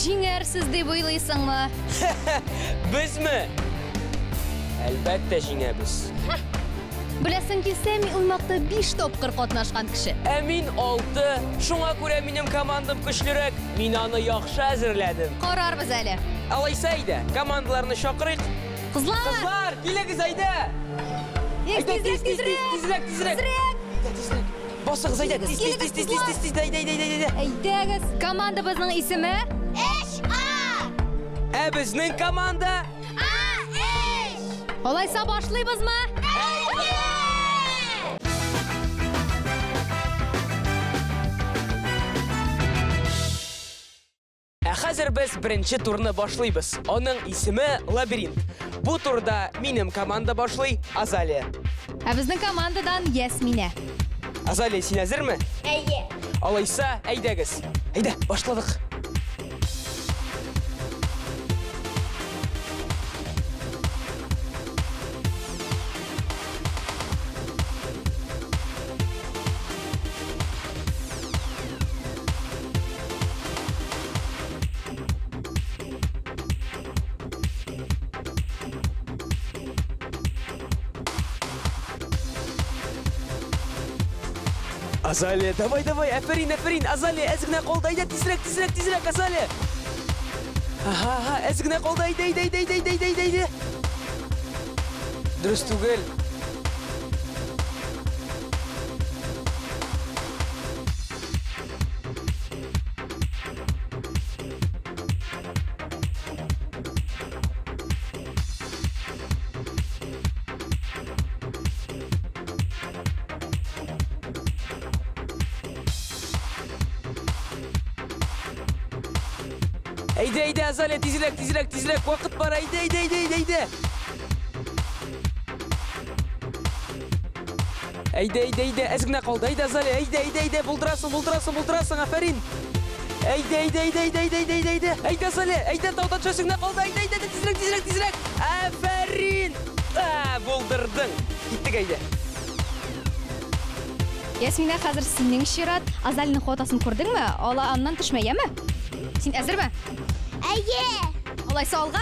Җиңәрсез дип уйлыйсыңмы? Безме? Әлбәттә җиңәбез. Беләсең килсә, мин уймакта 5 тапкыр катнашкан кеше. Ә мин 6. Шуңа күрә минем командам көчлерәк. Мин аны яхшы әзерләдем. Карарбыз әле. Алайса әйдә, командаларны чакырыйк. Кызлар! Кызлар, килегез әйдә! Әйдә, тиз, тиз, тиз, тизрәк, тизрәк. Тизрәк! Әйдә, тизрәк. Басыгыз әйдә, тиз, тиз, тиз, тиз, тиз, тиз, тиз, әйдә, әйдә, әйдә, әйдә. Әйдәгез. Командабызның исеме? 3А! Ә безнең команда? А3! Алайса башлыйбызмы? Әйе! Ә хәзер без беренче турны башлыйбыз. Аның исеме Лабиринт. Бу турда минем команда башлый, Азалия. Ә безнең командадан Ясминә. Азалия, син әзерме? Әйе. Алайса, әйдәгез. Әйдә, башладык. Азалия, давай, давай, әфәрин, әфәрин, Азалия, әз генә калды, әйдә, тизрәк, тизрәк, тизрәк, Азалия. Ага, ага, әз генә калды, әйдә, әйдә, әйдә, әйдә, әйдә, әйдә, әйдә. Дөрес түгел. Әйдә, әйдә, Азалия, тизрәк, тизрәк, тизрәк, вакыт бар, әйдә, әйдә, әйдә, әйдә, әйдә. Әйдә, әйдә, әйдә, әз генә калды, әйдә, Азалия, әйдә, әйдә, әйдә, булдырасың, булдырасың, булдырасың, афәрин. Әйдә, әйдә, әйдә, әйдә, әйдә, әйдә, әйдә, әйдә. Әйдә, Азалия, әйдә, таудан төшәсең генә калды, әйдә, әйдә, тизрәк, тизрәк, тизрәк. Афәрин. А, булдырдың. Киттек, әйдә. Ясминә, хәзер синең чират. Азалияның хатасын күрдеңме? Ала аннан төшмә, яме? Син әзерме? Әйе! Алайса алга.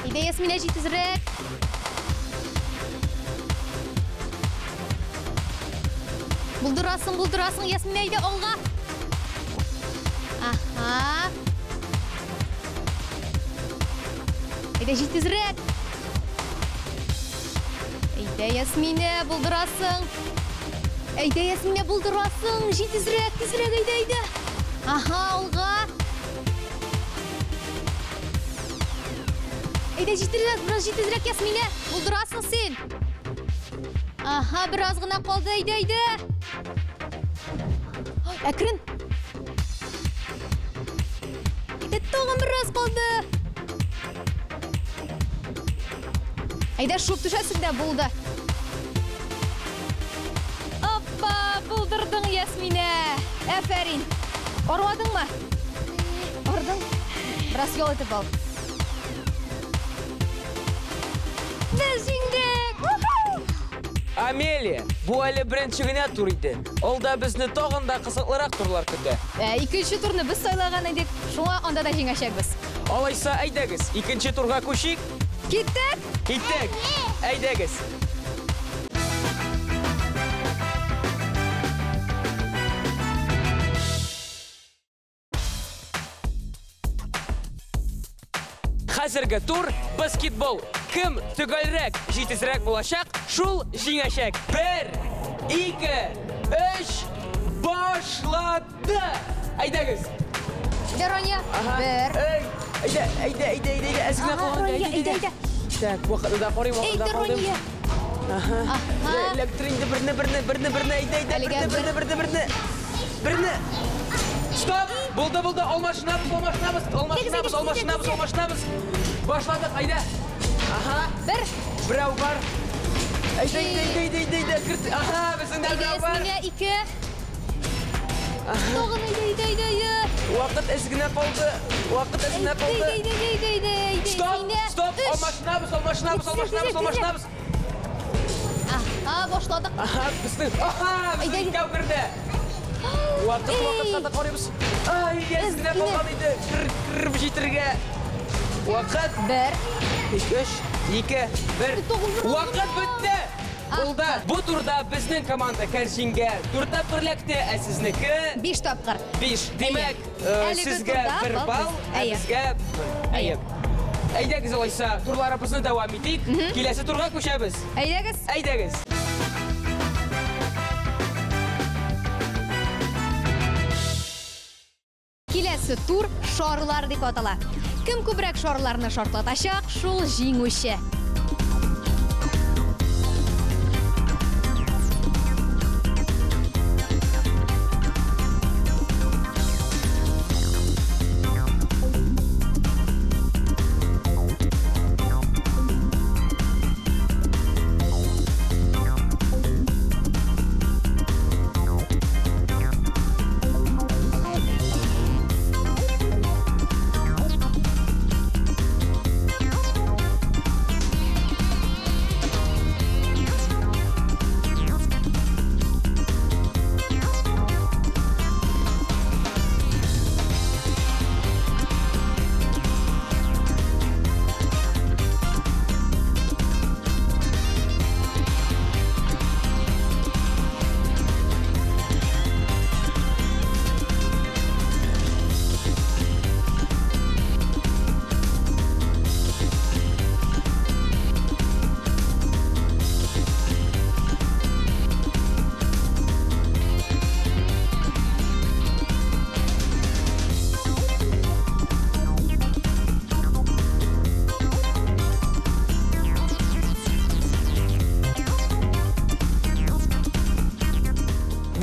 Әйдә, Ясминә, җитезрәк. Булдырасың, булдырасың, Ясминә, әйдә алга. Аһа. Әйдә, җитезрәк. Әйдә, Ясминә, булдырасың. Әйдә, Ясминә, булдырасың. Җитезрәк, тизрәк, әйдә, әйдә. Аһа, алга. Әйдә, җитезрәк, бераз җитезрәк, Ясминә. Булдырасың син. Аһа, бераз гына калды, әйдә, әйдә. Ай, әкрен. Әйдә, тагын бераз калды. Әйдә, шуып төшәсең дә булды. Оппа, булдырдың, Ясминә. Әфәрин. Армадыңмы? Ардың. Бераз ял итеп ал. Без җиңдек! Амелия, бу әле беренче генә тур иде. Алда безне тагын да кызыклырак турлар көтә. Икенче турны без сайлаган идек, шуңа анда да җиңәчәкбез. Алайса, әйдәгез, икенче турга күчик. Киттек! Киттек! Әйдәгез! Хәзерге тур баскетбол. Кем төгәлрәк, җитезрәк булачак, шул җиңәчәк. 1, 2, 3, башлады! Әйдәгез! Әйдә, Рония. 1. Әйдә, әйдә, әйдә, әйдә, әз генә калган. Рония, әйдә, әйдә. Так, вакытны да карыйм, вакытны да Әйдә, карыйм. Рония. Аһа. Аһа. Эләктер инде берне, берне, берне, берне, әйдә, әйдә, Әлегә берне, берне, берне, берне. Берне. Стоп! Булды, булды, алмашынабыз, алмашынабыз, алмашынабыз, алмашынабыз, алмашынабыз. Башладык, әйдә. Аһа. 1. Берәү бар. Әйдә, әйдә, әйдә, әйдә, әйдә, керт. Аһа, безнең дә Әйдә, берәү бар. Ясминә, 2. Тагын, әйдә, әйдә, әйдә, әйдә. Вакыт әз генә калды. Вакыт әз генә калды. Әйдә, әйдә, әйдә, әйдә, әйдә, Стоп, Ясминә. стоп, 3. алмашынабыз, алмашынабыз, Тизрәк, алмашынабыз, тизрәк, алмашынабыз. А, башладык. Аһа, безнең. Аһа, безнең икәү керде. Вакыт вакытка да карыйбыз. Ай, әз генә калган иде. Кереп җитәргә. Вакыт. 1. 3, 2, 1. Вакыт бетте. Булды. Бу турда безнең команда кәрҗингә 4 тапкыр эләкте, ә сезнеке 5 тапкыр. 5. Димәк, сезгә 1 балл, ә безгә 1. Әйе. Әйдәгез алайса, турларыбызны дәвам итик. Киләсе турга күчәбез. Әйдәгез. Әйдәгез. Киләсе тур шарлар дип атала. Кем күбрәк шарларны шартлатачак, шул җиңүче.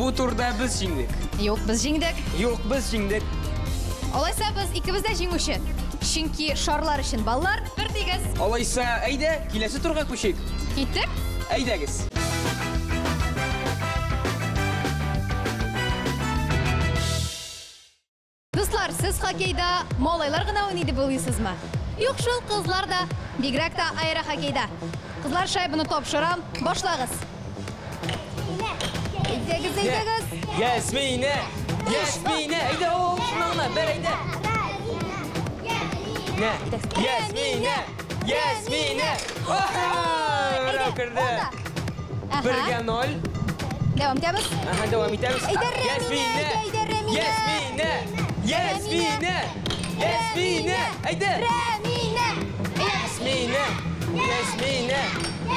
Бу турда без җиңдек. Юк, без җиңдек. Юк, без җиңдек. Алайса без икебез дә җиңүче. Чөнки шарлар өчен баллар бер тигез. Алайса, әйдә, киләсе турга күчик. Киттек. Әйдәгез. Дуслар, сез хоккейда малайлар гына уйный дип уйлыйсызмы? Юк шул, кызлар да, бигрәк тә аэрохоккейда. Кызлар, шайбаны тапшырам, башлагыз. Әйдәгез, әйдәгез. Ясминә, Ясминә, әйдә, ул шуннан бер әйдә. Нә, Ясминә, Ясминә. Браво, керде. 1-0. Дәвам итәбез. Аһа, дәвам итәбез. Әйдә, Рәминә, әйдә, Рәминә. Ясминә, Ясминә, Ясминә, әйдә. Рәминә. Ясминә, Ясминә,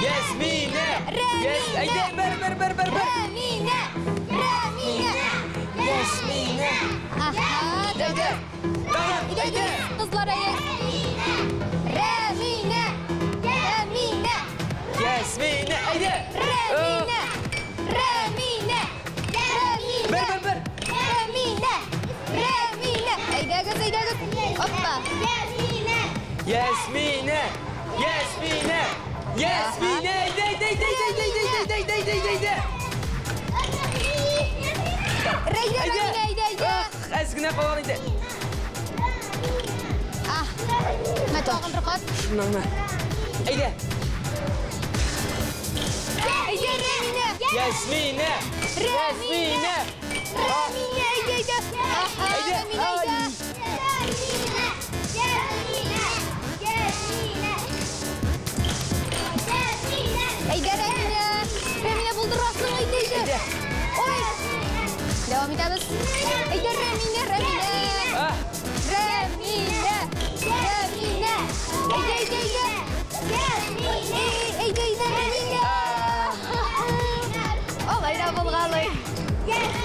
Ясминә. Әйдә, бер, бер, бер, бер, бер. Рәминә, Рәминә. Ясминә. Аһа, Әйдә. Тагын, әйдә. Кызлар, әйе. Рәминә, Рәминә. Ясминә, әйдә. Рәминә, Рәминә, Рәминә. Бер, бер, бер. Рәминә, Рәминә. Әйдәгез, әйдәгез. Оппа. Ясминә, Ясминә, Ясминә, әйдә, әйдә, әйдә, әйдә, әйдә, әйдә, әйдә, әйдә, әйдә, әйдә. Рәйдә, Рәминә, әйдә, әйдә. Әз генә калган иде. Ah, менә тагын бер кат. Шуннан гына. Әйдә. Әйдә, Рәминә. Ясминә, Ясминә. Рәминә, әйдә, әйдә. Аһа, Әйдә. Рәминә, әйдә. Әйдә, Рәминә. Рәминә, булдырасың, әйдә, әйдә. Ой. Дәвам итәбез. Әйдә, Рәминә, Рәминә. Ah. Рәминә, Рәминә. Әйдә, әйдә, әйдә. Әйдә, әйдә, Рәминә. Алай да булгалый.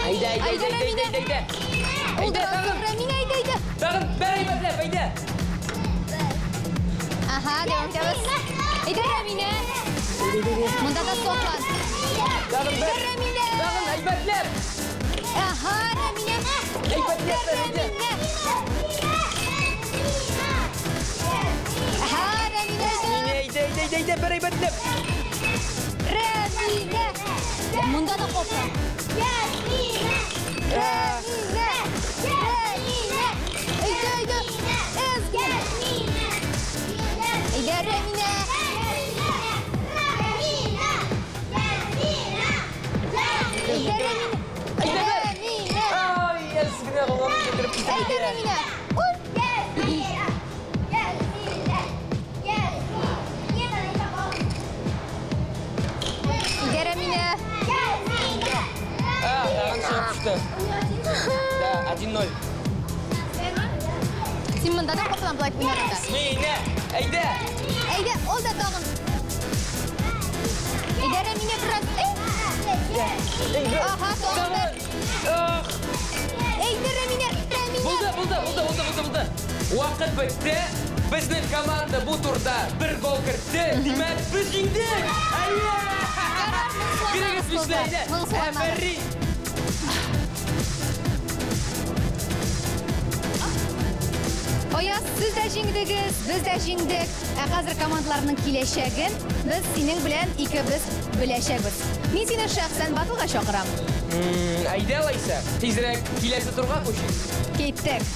Әйдә, әйдә, әйдә, әйдә, әйдә, әйдә. Әйдә, тагын. Рәминә, әйдә, әйдә. Тагын бер әйбәтләп, әйдә. Аһа, дәвам итәбез. Әйдә, Рәминә. Монда да соклан. Тагын бер. Рәминә. Тагын әйбәтләп. Аһа, Рәминә. Әйбәтләп, әйдә. Аһа, Рәминә. Әйдә, әйдә, әйдә, әйдә, бер әйбәтләп. Рәминә. Монда да копкан. Рәминә. Рәминә. Әйдә, әйдә. Әзгә. Әйдә, Рәминә. Син монда да каплан болай уйнаганда. Минә, әйдә. Әйдә, ул да тагын. Әйдә, Рәминә бераз. Эй! Ага, тагын бер. Ах, Әйдә, Рәминә, Рәминә. булды, булды, булды, булды, булды, булды. Вакыт бетте. Безнең команда бу турда бер гол кертте. Димәк, без җиңдек. Әйе! Бирегез бишле, әйдә. Моңсуланмагыз. Афәрин. Аяз, сез дә җиңдегез, без дә җиңдек. Ә хәзер командаларның киләчәген без синең белән икебез беләчәкбез. Мин сине шәхсән батлга чакырам. Әйдә алайса, тизрәк киләсе турга күчик. Киттек.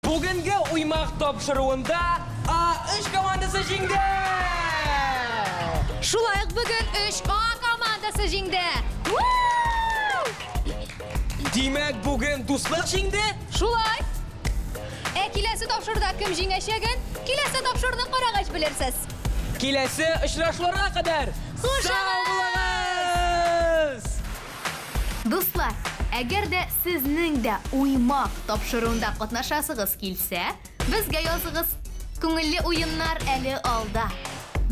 Бүгенге уймак тапшыруында А3 командасы җиңде! Шулай ук бүген 3А командасы җиңде. Димәк, бүген дуслык җиңде? Шулай. Ә киләсе тапшыруда кем җиңәчәген, киләсе тапшыруны карагач белерсез. Киләсе очрашуларга кадәр Хушыгыз! сау булыгыз! Дуслар, әгәр дә сезнең дә уймак тапшыруында катнашасыгыз килсә, безгә языгыз. Күңелле уеннар әле алда.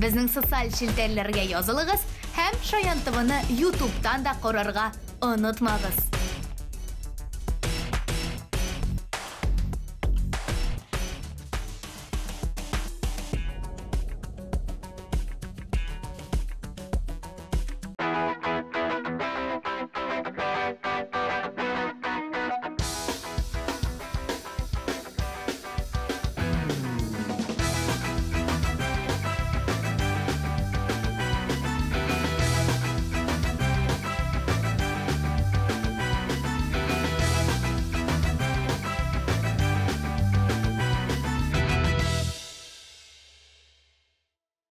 Безнең социаль челтәрләргә язылыгыз һәм Шаян ТВны YouTube'тан да карарга онытмагыз.